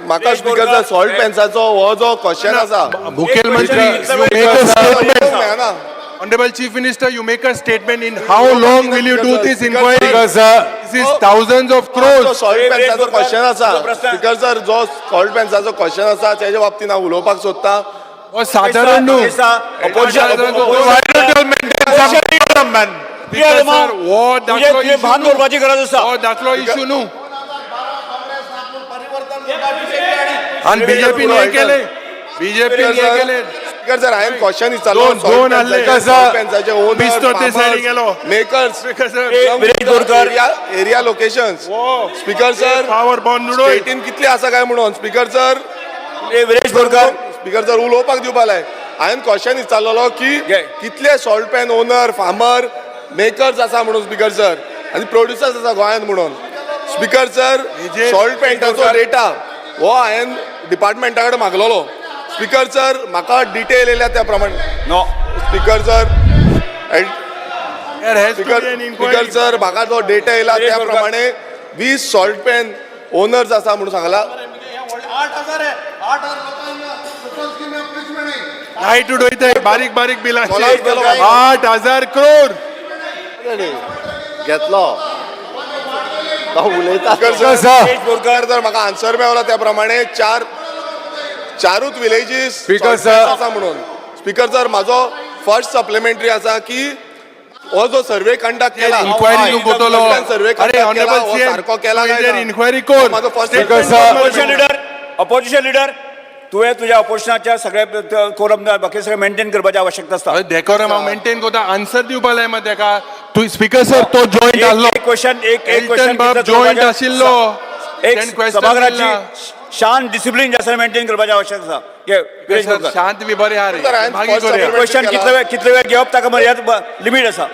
म्हाका speaker sir, salt पॅन्साचो हो जो क्वेश्चन आसा मुखेलमंत्री, you make a statement. मेळना. Honorable Chief Minister, you make a statement in how long will you do this inquiry? Speaker sir, This is thousands of crores. Salt पॅन्साचो question आसा, तुजो प्रस्न. Speaker sir, जो salt पॅन्साचो question आसा तेच्या बाबतीन हांव उलोवपाक सोदता. हो सादारण न्हू. Why don't you maintain some decorum, man? Speaker sir, हो दाखलो तुजें भान issue न्हू. दवरपाची गरज आसा. हो दाखलो इशू न्हू आणि बीजेपीन हे केले, बीजेपीन हे केले. स्पीकर सर, हांवें क्वेश्चन विचारलो. दोन आहले. सॉल्ट पॅन्साचे बिस्तो ते सायडीन गेलो. Makers, speaker sir, Viresh Borkar. Area locations, speaker sir. Power bond उडय. स्टेटीन कितले आसा काय म्हणून, speaker sir. Viresh Borkar. Speaker sir, उलोवपाक दिवपा लाय. हांवें क्वेश्चन विचारलेलो की घे. कितले salt pan owner, farmer, makers आसा म्हणून स्पीकर सर, आनी प्रोड्युसर्स आसा गोंयांत म्हणून स्पीकर सर. सॉल्ट पॅन्टाचो डेटा हो हांवें डिपार्टमेंटा कडेन मागलेलो स्पीकर सर. म्हाका डिटेल येयल्या त्या प्रमाणे. No. Speaker sir, There has to speaker be an speaker inquiry. Sir, म्हाका जो डेटा येयला त्या प्रमाणे 20 सॉल्ट पॅन ओनर्स आसा म्हणून सांगला. लायट उडयताय बारीक बारीक बिलाचे. Collapse केलो बाई. 8000 क्रोर. घेतलो तो उलयता. Speaker sir, sir, speaker sir, म्हाका आन्सर मेवला त्या प्रमाणे चार चारूच विलेजीस Speaker sir. आसा म्हणून स्पीकर सर. म्हाजो फर्स्ट सप्लिमेंटरी आसा की हो जो सर्वे कंडक्ट केला, इन्क्वायरी न्हू कोतलो. सर्वे अरे ऑनरेबल सीएम, सारको केला काय ना? इन्क्वायरी कोर. म्हाजो first Speaker sir. Opposition leader, opposition leader, तुवें तुज्या ऑपोजिशनाच्या सगळ्या कोरम, बाकी सगळें मेंटेन करपाची आवश्यकता आसता. डेकोरम हांव मेंटेन कोता, आन्सर दिवपा लाय मात तेका तूं. स्पीकर सर, तो जॉयंट आहलो. एक क्वेश्चन, एक एक एल्टन क्वेश्चन. बाब जॉयंट आशिल्लो. एक तेणें question सभाघराची दिला. शांत, डिसिप्लीन जे आसा मेंटेन करपाची आवश्यकता आसा. घे, विरेश सर, बोरकर. शांत बी बरें आहा रे. सर, हांवें मागीर first करूया. supplementary question केला. कितले वेळ, कितले वेळ घेवप ताका मर्याद लिमीट आसा.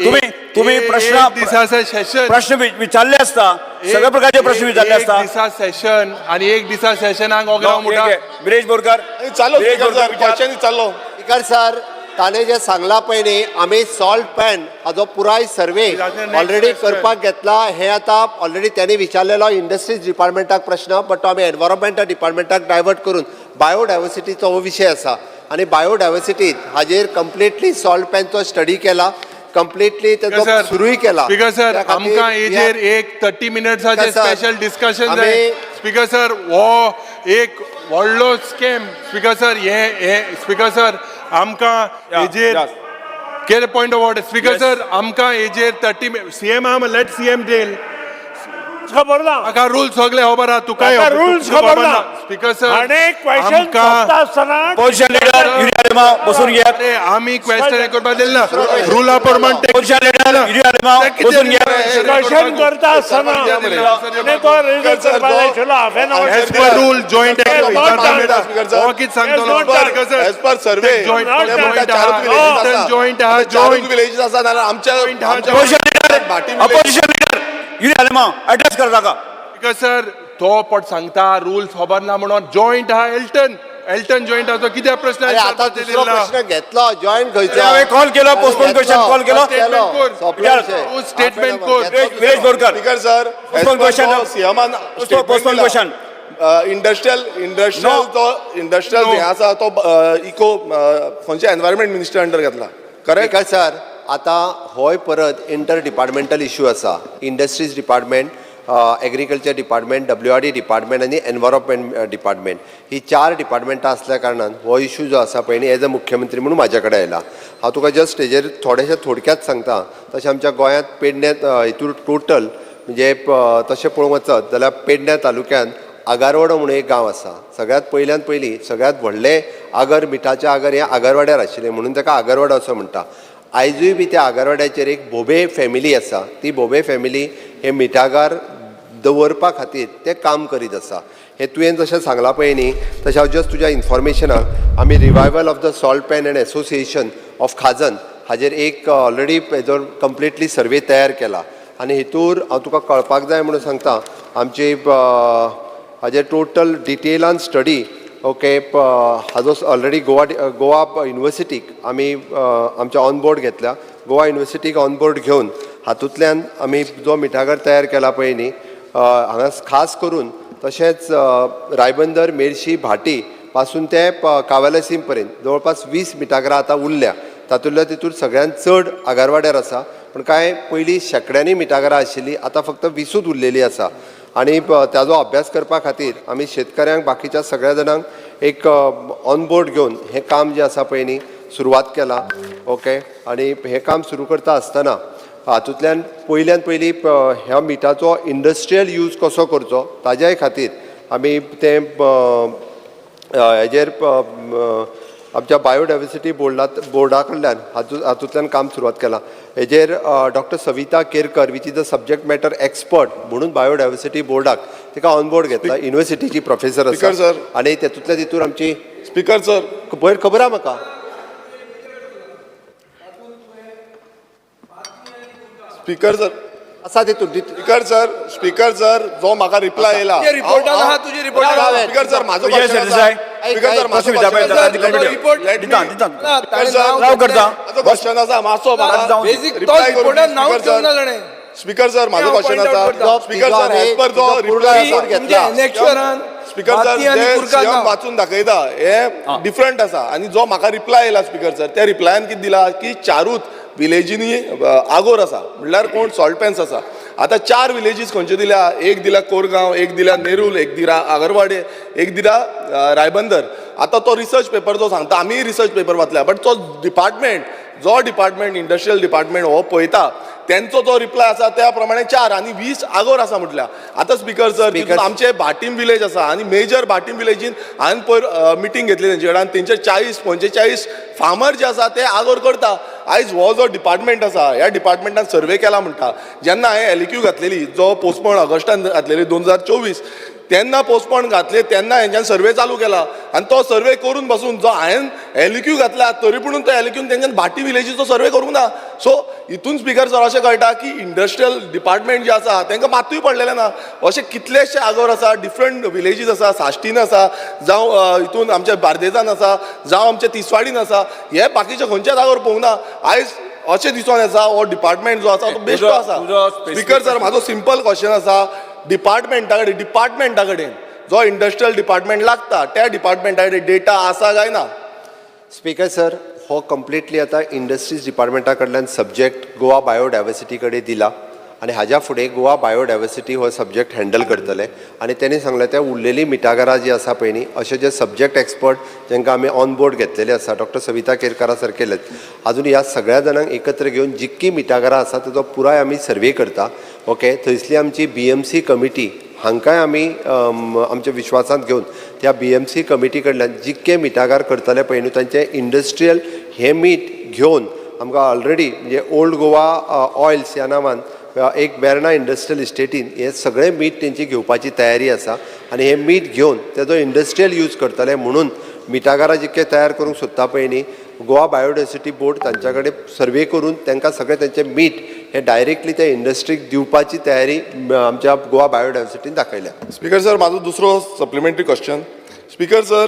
तुम्ही तुम्ही एक प्रश्न दिसा सेशन प्रश्न विचारले आसता, सगळ्या प्रकारचे प्रश्न विचारले एक आसता. दिसा सेशन आणि एक दिसा सेशनाक ओगराव नो, म्हणटा. एक- विरेश बोरकर. चाललो विरेश स्पीकर बोरकर सर, विचार. क्वेश्चन विचारलो. स्पीकर सर, ताणें जें सांगलां पळय न्ही, आमी सॉल्ट पॅन हाजो पुराय सर्वे Next already question. करपाक घेतला. हें आतां ऑलरेडी त्यांनी विचारलेलो इंडस्ट्रीज डिपार्टमेंटाक प्रश्न, बट तो आमी एनवायरमेंटल डिपार्टमेंटाक डायवर्ट करून बायोडायवर्सिटीचो हो विशय आसा आनी बायोडायवर्सिटीत हाजेर कंप्लिटली सॉल्ट पॅनचो स्टडी केला, कंप्लिटली तेजो सर, सुरूय केला. स्पीकर सर, त्या खातीर आमकां we हेजेर are- एक 30 मिनट्साचे स्पीकर सर, स्पेशल डिस्कशन जाय. स्पीकर सर, हो एक व्हडलो स्कॅम स्पीकर सर. हे हे स्पीकर सर, आमकां हेजेर कितें point of order, speaker Yes. Sir, आमकां हेजेर 30 सीएम आहा, लेट सीएम टेल. खबर ना. म्हाका रूल सगळे खबर आहा, तुकाय म्हाका rules खबर ना. स्पीकर सर, आनी क्वेश्चन आमकां सोंपता आसतना ऑपोजिशन लिडर युरी आलेमाव, बसून घेयात. अरे, आमी क्वेश्चन हे करपाक दिले ना रुला प्रमाण. ऑपोजिशन लिडर युरी आलेमाव, बसून घेयात. क्वेश्चन करता आसतना आनी तो रेजर सर, करपाक जाय आशिल्लो half an hour. As per rule joint Speaker sir. हो कितें सांगतलो Yes, not speaker sir? As per survey Joint, joint चारूच आहा, विलेजीस आसा. joint आहा, चारूच joint. विलेजीस आसा नाल्यार आमच्या Joint आहा, आमच्या ऑपोजिशन लिडर, भाटी village- opposition leader Yuri Alemao, address कर ताका. स्पीकर सर, तो पट सांगता रूल खबर ना म्हणून. जॉयंट आहा एल्टन, एल्टन जॉयंट आहा, तो कित्याक प्रश्न अरे, आतां दुसरो प्रश्न घेतलो जॉयंट खंयचो? हांवें कॉल केलो, postpone question call केलो. Statement कोर. सोंपलो विशय. तूं statement कोर. घेतलो दुसरो. Viresh Borkar. Speaker sir, Postpone question. सीएमान Postpone question. Industrial industrial No. तो इंडस्ट्रियल No. हे आसा तो इको खंयच्या एनवायरमेंट मिनिस्टर अंडर घेतला, करेक्ट? स्पीकर सर, आतां होय परत इंटर डिपार्टमेंटल इशू आसा. Industries department, agriculture department, WRD department आनी एनवायरमेंट डिपार्टमेंट, ही चार डिपार्टमेंटां आसल्या कारणान हो इशू जो आसा पळय न्ही, एज अ मुख्यमंत्री म्हणून म्हाज्या कडेन आयला. हांव तुका जस्ट हेजेर थोडेशें थोडक्यात सांगता. तशें आमच्या गोंयांत पेडण्यात हितूर टोटल म्हणजे तशें पळोवंक वचत जाल्यार पेडण्या तालुक्यांत आगारवाडो म्हणून एक गांव आसा. सगळ्यात पयल्यान पयलीं सगळ्यात व्हडलें आगर, मिठाचें आगर हें आगरवाड्यार आशिल्लें म्हणून ताका आगरवाडो असो म्हणटा. आयजूय बी त्या आगरवाड्याचेर एक भोबे फॅमिली आसा. ती भोबे फॅमिली हे मिठागर दवरपा खातीर ते काम करीत आसा. हें तुवें जशें सांगलां पळय न्ही, तशें हांव जस्ट तुज्या इन्फॉर्मेशनाक आमी revival of the salt pan and association of खाजन हाजेर एक ऑलरेडी हेजो कंप्लिटली सर्वे तयार केला आनी हितूर हांव तुका कळपाक जाय म्हणून सांगता. आमची हाजेर टोटल डिटेलान स्टडी, ओके, हाजो ऑलरेडी गोवा गोवा युनिवर्सिटीक आमी आमच्या ऑन बोर्ड घेतल्या. गोवा युनिवर्सिटीक ऑन बोर्ड घेवन हातूंतल्यान आमी जो मिठागर तयार केला पळय न्ही, हांगा खास करून तशेंच रायबंदर, मेर्शी, भाटी पासून ते कावेलासीम पर्यंत जवळपास 20 मिठागरां आतां उरल्या. तातूंतल्या तितून सगळ्यांत चड आगारवाड्यार आसा, पूण कांय पयलीं शेंकड्यांनी मिठागरां आशिल्लीं, आतां फक्त 20ूच उरलेली आसा. आनी ताजो अभ्यास करपा खातीर आमी शेतकऱ्यांक, बाकीच्या सगळ्या जाणांक एक ऑन बोर्ड घेवन हें काम जें आसा पळय न्ही सुरवात केलां. ओके, आनी हें काम सुरू करता आसतना हातूंतल्यान पयल्यान पयलीं ह्या मिठाचो इंडस्ट्रियल यूज कसो करचो ताज्याय खातीर आमी तें हेजेर आमच्या बायोडायवर्सिटी बोर्डा कडल्यान हातूंतल्यान काम सुरवात केलां. हेजेर Doctor Savita Kerkar, which is a subject matter expert म्हणून बायोडायवर्सिटी बोर्डाक तिका ऑन बोर्ड घेतला. युनिवर्सिटीची प्रोफेसर Speaker आसा sir. आनी तेतूंतल्या तितून आमची स्पीकर सर. पयर खबर आहा म्हाका. Speaker sir. आसा तितून स्पीकर सर, स्पीकर सर, जो म्हाका रिप्लाय येयला तुजे रिपोर्टान आहा, तुजे रिपोर्टान आहा. स्पीकर सर, म्हाजो विजय क्वेश्चन आसा. सरदेसाय. स्पीकर सर, म्हाजो विजय क्वेश्चन सरदेसाय. आसा. रिपोर्ट Let me- दिता दिता. ना, ताणें सर, नांव राव करता. म्हाजो क्वेश्चन आसा मातसो म्हाका जावं दी. बेजीक तो रिप्लाय करूं रिपोर्टान नांव स्पीकर घेवंक ना सर. ताणें. स्पीकर सर, म्हाजो हांव क्वेश्चन point out आसा. करता. स्पीकर सर, एज पर जो रिप्लाय आसा तुमच्या एनेक्शरान स्पीकर सर, भाती आनी जे कुरकान सीएम नांव. वाचून दाखयता हे डिफरंट आसा आनी जो म्हाका रिप्लाय येयला स्पीकर सर, त्या रिप्लायान कितें दिला की चारूच विलेजींनी आगोर आसा, म्हणल्यार कोण सॉल्ट पॅन्स आसा. आतां चार विलेजीस खंयच्यो दिल्या? एक दिला कोरगांव, एक दिला नेरूल, एक दिला आगरवाडे, एक दिला रायबंदर. आतां तो रिसर्च पेपर जो सांगता, आमीय रिसर्च पेपर वाचल्या, बट तो डिपार्टमेंट जो डिपार्टमेंट इंडस्ट्रियल डिपार्टमेंट हो पळयता, तेंचो जो रिप्लाय आसा त्या प्रमाणे 4 आनी 20 आगोर आसा म्हटल्या. आतां स्पीकर सर, Speaker- आमचे भाटीम विलेज आसा आनी मेजर भाटीम विलेजीन हांवें पयर मिटींग घेतली तेंचे कडेन आनी तेंचे 40-45 फार्मर जे आसा ते आगोर करता. आयज हो जो डिपार्टमेंट आसा, ह्या डिपार्टमेंटान सर्वे केला म्हणटा. जेन्ना हांवें एलक्यू घातलेली, जो पोस्टपोन ऑगस्टान घातलेली 2024, तेन्ना पोस्टपोन घातले तेन्ना हेंच्यान सर्वे चालू केला आनी तो सर्वे करून बसून जो हांवें एलक्यू घातला तरी पुणून तो एलक्यून तेंच्यान भाटी विलेजीचो सर्वे करूंक ना. सो हितून स्पीकर सर अशें कळटा की इंडस्ट्रियल डिपार्टमेंट जे आसा तांकां मातूय पडलेलें ना. अशे कितलेशे आगोर आसा, डिफरंट विलेजीस आसा, साश्टीन आसा, जावं हितून आमच्या बार्देजान आसा, जावं आमच्या तिसवाडीन आसा, हे बाकीचे खंयच्याच आगोर पळोवंक ना. आयज अशें दिसून येता हो डिपार्टमेंट जो आसा तो बेश्टो आसा. तुजो specific speaker sir, म्हाजो सिंपल क्वेश्चन आसा, डिपार्टमेंटा कडेन जो इंडस्ट्रियल डिपार्टमेंट लागता त्या डिपार्टमेंटा कडेन डेटा आसा काय ना? स्पीकर सर, हो कंप्लिटली आतां इंडस्ट्रीज डिपार्टमेंटा कडल्यान सब्जेक्ट गोवा बायोडायवर्सिटी कडेन दिला आनी हाज्या फुडें गोवा बायोडायवर्सिटी हो सब्जेक्ट हँडल करतले. आनी तेणी सांगलें त्या उरलेलीं मिठागरां जीं आसा पळय न्ही, अशे जे सब्जेक्ट एक्सपर्ट जांकां आमी ऑन बोर्ड घेतलेले आसा, डॉक्टर सविता केरकारा सारकेलेच, आजून ह्या सगळ्या जाणांक एकत्र घेवन जितकीं मिठागरां आसा तेजो पुराय आमी सर्वे करता. ओके, थंयसली आमची बीएमसी कमिटी हांकांय आमी आमच्या विश्वासांत घेवन त्या बीएमसी कमिटी कडल्यान जितके मिठागार करतले पळय न्हू तांचे इंडस्ट्रियल हें मीठ घेवन आमकां ऑलरेडी म्हणजे ओल्ड गोवा ऑयल्स ह्या नांवान एक वेर्णा इंडस्ट्रियल इस्टेटीन हें सगळें मीठ तेंची घेवपाची तयारी आसा आनी हें मीठ घेवन तेजो इंडस्ट्रियल यूज करतले. म्हणून मिठागरां जितके तयार करूंक सोदता पळय न्ही, गोवा बायोडायवर्सिटी बोर्ड तांच्या कडेन सर्वे करून तांकां सगळें तेंचें मीठ हें डायरेक्टली त्या इंडस्ट्रीक दिवपाची तयारी आमच्या गोवा बायोडायवर्सिटीन दाखयल्या. स्पीकर सर, म्हाजो दुसरो सप्लिमेंटरी क्वेश्चन. स्पीकर सर,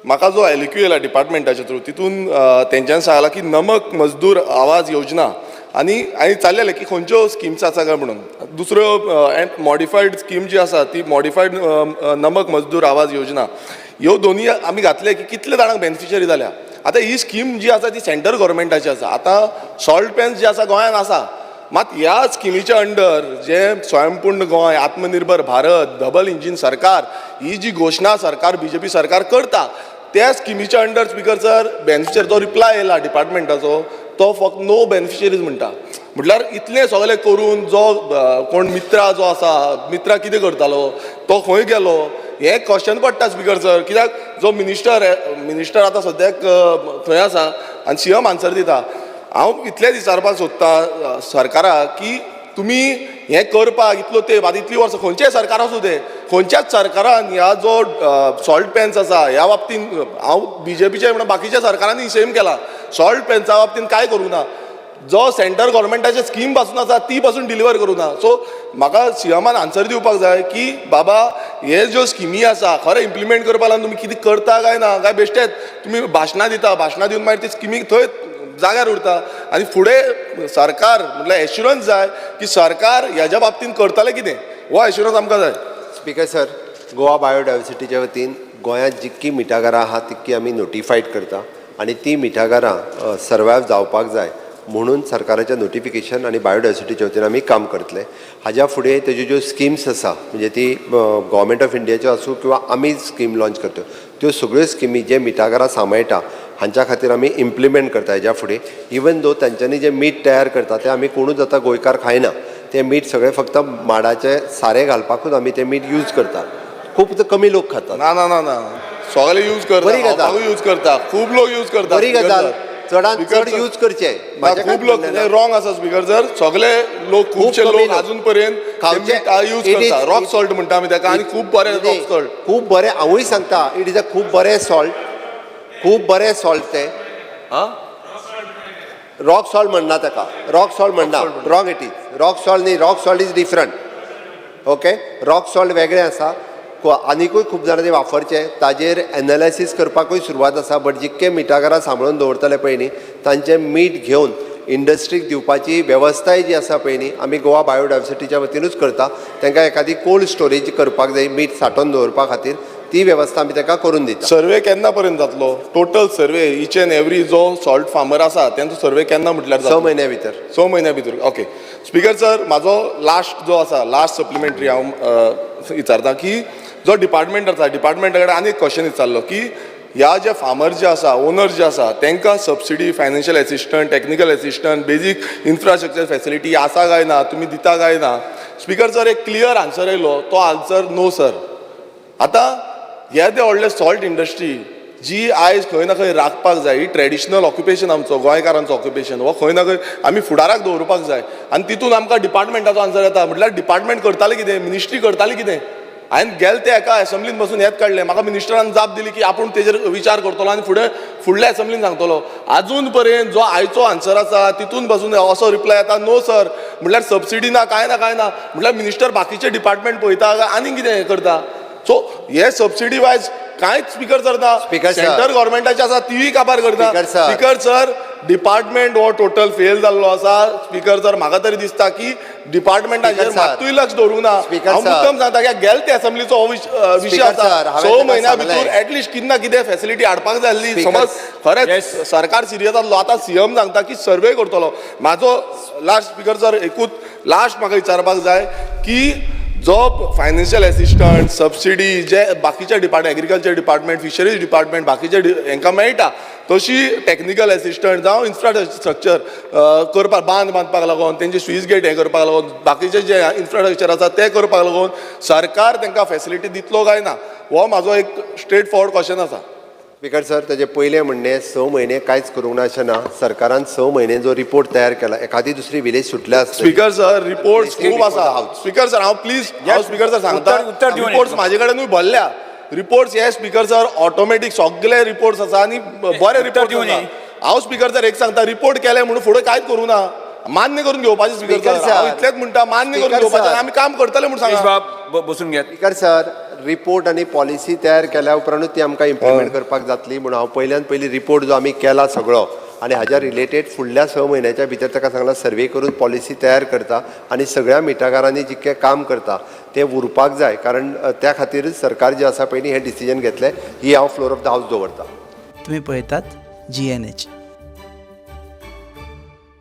म्हाका जो एलक्यू येयला डिपार्टमेंटाच्या थ्रू, तितून तेंच्यान सांगलां की नमक मजदूर आवाज योजना आनी हांवें विचारलेलें की खंयच्यो स्किम्स आसा काय म्हणून. दुसऱ्यो मॉडिफायड स्कीम जी आसा ती मॉडिफायड नमक मजदूर आवाज योजना, ह्यो दोनूय आमी घातले की कितले जाणांक बेनिफिशरी जाल्या. आतां ही स्कीम जी आसा ती सेंट्रल गव्हर्मेंटाची आसा. आतां सॉल्ट पॅन्स जे आसा गोंयान आसा, मात ह्या स्किमीच्या अंडर जे स्वयंपूर्ण गोंय, आत्मनिर्भर भारत, डबल इंजीन सरकार ही जी घोशणा सरकार बीजेपी सरकार करता त्या स्किमीच्या अंडर स्पीकर सर बेनिफिशरी जो रिप्लाय येयला डिपार्टमेंटाचो तो फक्त नो बेनिफिशरीज म्हणटा. म्हटल्यार इतलें सगळें करून जो कोण मित्रा जो आसा, मित्रा कितें करतालो, तो खंय गेलो, हें क्वेश्चन पडटा स्पीकर सर. कित्याक जो मिनिस्टर आतां सद्याक थंय आसा आनी सीएम आन्सर दिता. हांव इतलेंच विचारपाक सोदता सरकाराक की तुमी हें करपाक इतलो तेंप, आतां इतलीं वर्सां खंयचेंय सरकार आसूं तें, खंयच्याच सरकारान ह्या जो सॉल्ट पॅन्स आसा ह्या बाबतीन, हांव बीजेपीचे म्हणून बाकीच्या सरकारांनी सेम केला, सॉल्ट पॅन्सा बाबतीन कांय करूं ना. जो सेंट्रल गव्हर्मेंटाचे स्कीम पासून आसा ती पासून डिलिवर करूं ना. सो म्हाका सीएमान आन्सर दिवपाक जाय की बाबा हे ज्यो स्किमी आसा खरें इम्प्लिमेंट करपा लागून तुमी कितें करता काय ना, काय बेश्टेच तुमी भाशणां दिता, भाशणां दिवन मागीर ती स्किमी थंय जाग्यार उरता. आनी फुडें सरकार म्हटल्यार एश्युरन्स जाय की सरकार ह्याच्या बाबतीन करतलें कितें, हो एश्युरन्स आमकां जाय. Speaker sir, गोवा बायोडायवर्सिटीच्या वतीन गोंयांत जितकी मिठागरां आहा तितकी आमी नोटिफायड करता आनी ती मिठागरां सर्वायव जावपाक जाय म्हणून सरकाराचें नोटिफिकेशन आनी बायोडायवर्सिटीच्या वतीन आमी काम करतले. हाज्या फुडें तेज्यो ज्यो स्किम्स आसा, म्हणजे ती गव्हर्मेंट ऑफ इंडियाच्यो आसूं किंवा आमी स्कीम लॉंच करता, त्यो सगळ्यो स्किमी जे मिठागरां सांबाळटा हांच्या खातीर आमी इम्प्लिमेंट करता. हेज्या फुडें इवन दो तांच्यांनी जें मीठ तयार करता तें आमी कोणूच आतां गोंयकार खायना. तें मीठ सगळें फक्त माडाचें सारें घालपाकूच आमी तें मीठ यूज करता. खूब कमी लोक खातात. ना ना ना ना, सगळे यूज करता. बरी गजाल. खावपाकूय यूज करता, खूब लोक यूज करता. बरी गजाल, चडान Speaker चड sir. Use करचे. ना, खूब लोक रॉंग आसा स्पीकर सर. सगळे लोक, खुबशे कमी लोक लोक. अजून पर्यंत खावचे. यूज It is- करता. रॉक सॉल्ट म्हणटा आमी ताका आनी खूब बरें रॉक सॉल्ट. खूब बरें. हांवूय सांगता, it is a खूब बरें सॉल्ट, खूब बरें सॉल्ट तें. रॉक सॉल्ट म्हणना ताका, रॉक सॉल्ट म्हणना. Wrong, it is rock salt न्ही. Rock salt is different, okay? Rock salt वेगळें आसा. आनिकूय खूब जाणां ते वापरचे. ताजेर एनालायसीस करपाकूय सुरवात आसा. बट जितके मिठागरां सांबाळून दवरतले पळय न्ही, तांचें मीठ घेवन इंडस्ट्रीक दिवपाची वेवस्थाय जी आसा पळय न्ही, आमी गोवा बायोडायवर्सिटीच्या वतीनूच करता. तांकां एखादी कोल्ड स्टोरेज करपाक जाय मीठ सांठोवन दवरपा खातीर, ती वेवस्था आमी तांकां करून दिता. सर्वे केन्ना पर्यंत जातलो? Total survey, each and every जो सॉल्ट फार्मर आसा तेंचो सर्वे केन्ना म्हटल्यार स जातलो? म्हयन्या भितर. 6 म्हयन्या भितर, ओके. स्पीकर सर, म्हाजो लास्ट जो आसा, लास्ट सप्लिमेंटरी हांव विचारता की जो डिपार्टमेंट आसा, डिपार्टमेंटा कडेन आनी एक क्वेश्चन विचारलो की ह्या जे फार्मर जे आसा, ओनर जे आसा, तांकां subsidy, financial assistant, technical assistant, basic infrastructure facility आसा काय ना, तुमी दिता काय ना? स्पीकर सर, एक क्लियर आन्सर येयलो, तो आन्सर नो सर. आतां हे ते व्हडले सॉल्ट इंडस्ट्री जी आयज खंय ना खंय राखपाक जाय. ही ट्रेडिशनल ऑक्युपेशन आमचो, गोंयकारांचो ऑक्युपेशन हो खंय ना खंय आमी फुडाराक दवरपाक जाय आनी तितून आमकां डिपार्टमेंटाचो आन्सर येता म्हटल्यार डिपार्टमेंट करतालें कितें? मिनिस्ट्री करताली कितें? हांवें गेले ते एका एसेंब्लीन बसून हेंच काडलें. म्हाका मिनिस्टरान जाप दिली की आपूण तेजेर विचार करतलो आनी फुडें फुडल्या एसेंब्लीन सांगतलो. आजून पर्यंत जो आयचो आन्सर आसा तितून बसून असो रिप्लाय येता, नो सर. म्हटल्यार सबसिडी ना, कांय ना, कांय ना. म्हटल्यार मिनिस्टर बाकीचे डिपार्टमेंट पळयता काय आनी कितें हें करता? सो हे सबसिडी वायज कांयच स्पीकर सर ना. Speaker sir. Centre गव्हर्मेंटाचे आसा तिवूय काबार करता. Speaker sir. Speaker sir, department हो टोटल फेल जाल्लो आसा. स्पीकर सर, म्हाका तरी दिसता की डिपार्टमेंटाचेर Speaker sir. मात्तूय लक्ष दवरूंक ना. Speaker हांव sir. मुद्दम सांगता की गेल ते असेंब्लीचो हो विशय Speaker आसा. sir, हांवें 6 ताका म्हयन्या भितर सांगलें. एटलिस्ट कितें ना कितें फॅसिलिटी हाडपाक जाय आसली. Speaker- समज खरेंच Yes. सरकार सिरियस आसलो, आतां सीएम सांगता की सर्वे करतलो. म्हाजो लास्ट स्पीकर सर, एकूच लास्ट म्हाका विचारपाक जाय की जो फायनान्शियल एसिस्टंट, सबसिडी जे बाकीच्या department, agriculture department, fisheries department, बाकीचे हेंकां मेळटा, तशी टॅक्निकल एसिस्टंट जावं इन्फ्रास्ट्रक्चर करपाक, बांद बांदपाक लागून, तेंचे स्वीस गेट हें करपाक लागून, बाकीचे जे इन्फ्रास्ट्रक्चर आसा ते करपाक लागून सरकार तेंकां फॅसिलिटी दितलो काय ना, हो म्हाजो एक स्ट्रेट फॉरवर्ड क्वेश्चन आसा. स्पीकर सर, तेजें पयलें म्हणणें, 6 म्हयने कांयच करूंक ना अशें ना. सरकारान 6 म्हयने जो रिपोर्ट तयार केला, एखादी दुसरी विलेज सुटल्या आसतली. स्पीकर सर, रिपोर्ट खूब आसा. House. Speaker sir, हांव प्लीज, हांव स्पीकर सर सांगता, उत्तर दिवन रिपोर्ट्स म्हाजे कडेनूय भरल्या रिपोर्ट्स हे. स्पीकर सर, ऑटोमॅटीक सगळे रिपोर्ट्स आसा आनी बरे रिपोर्ट दिवन आसा. हांव स्पीकर सर एक सांगता, रिपोर्ट केले म्हणून फुडें कांयच करूं ना. मान्य करून घेवपाचें स्पीकर Speaker sir. हांव sir. इतलेंच म्हणटा, मान्य करून Speaker घेवपाचें sir. आनी आमी काम करतले म्हूण प्लीज सांगा. बाब, बसून घेत. स्पीकर सर, रिपोर्ट आनी पॉलिसी तयार केल्या उपरांतूच ती आमकां इम्प्लिमेंट करपाक जातली. म्हणून हांव पयल्यान पयलीं रिपोर्ट जो आमी केला सगळो आनी हाज्या रिलेटेड फुडल्या 6 म्हयन्याच्या भितर ताका सांगलां, सर्वे करून पॉलिसी तयार करता आनी सगळ्या मिठागरांनी जितकें काम करता तें उरपाक जाय, कारण त्या खातीरच सरकार जें आसा पयलीं हें डिसिजन घेतलें. ही हांव फ्लोर ऑफ the house दवरता. तुम्ही पळयतात जीएनएच.